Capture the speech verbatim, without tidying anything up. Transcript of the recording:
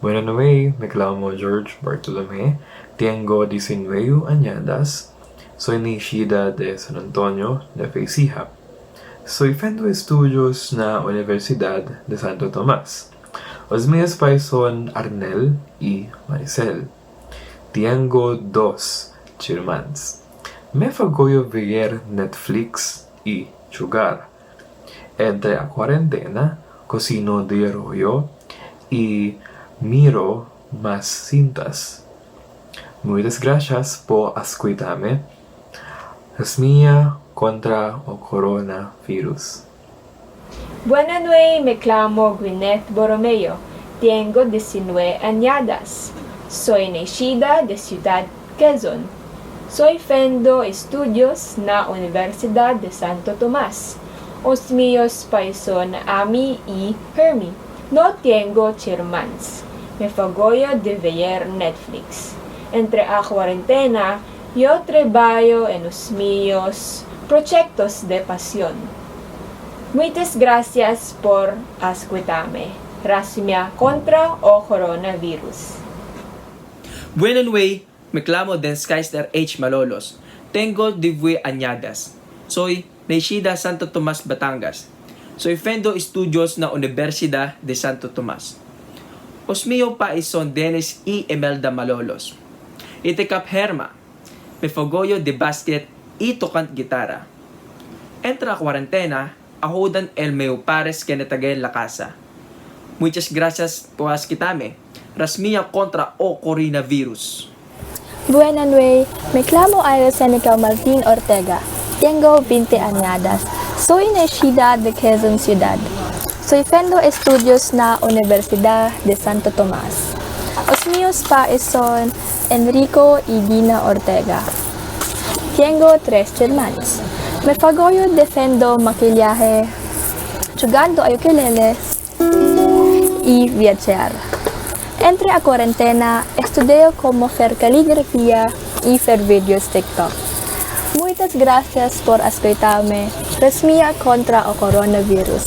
Buena nueit, me clamo George Bartolomé, tiengo diecinueve anyadas, soi neishida de San Antonio de Feisija. Soi fendo estudios na Universidad de Santo Tomás. Os míos pais son Arnel y Maricel. Tiengo dos chirmans. Me fa goyo veyer Netflix y chugar. Entre a cuarentena, cocino de rollo y miro mas cintas. Muitas gracias por ascuitar-me. Rasmia contra o coronavirus. Buena nueit, me clamo Gwyneth Borromeo, tiengo diecinueve anyadas. Soi neishida de Ciutat Quezon. Soi fendo estudios na Universidat de Santo Tomás. Os míos pais son Amy y Hermie. No tiengo chirmans. Me fa goyo de veyer Netflix. Entre a cuarentena, yo treballo en os míos prochectos de pasión. Muitas gracias por ascuitar-me. Rasmia contra o coronavirus. Buena nueit, me clamo Denskaister H. Malolos. Tengo divuit anyadas. Soi neishida Santo Tomás Batangas. Soi fendo estudios na Universidat de Santo Tomás. Os míos pais son Dennis y Emelda Malolos. Y te cap herma, me fa goyo de basquet y tocant guitarra. Entre a cuarentena, ahudan el meu pares que netaguen la casa. Muitas gracias por ascuitar-me. Rasmia contra o coronavirus. Buena nueit, me clamo Aira Seneca Martín Ortega. Tiengo vinte anyadas. Soi neishida de Quezon Ciudat. Soi fendo estudios na Universidat de Santo Tomás. Os míos pais son Enrico y Dina Ortega. Tiengo tres chirmans. Me fa goyo de fendo maquillaje, chugando a ukelele y viachear. Entre a cuarentena, estudio cómo fer caligrafía y fer vídeos TikTok. Muitas gracias por ascuitar-me. Rasmia contra o coronavirus.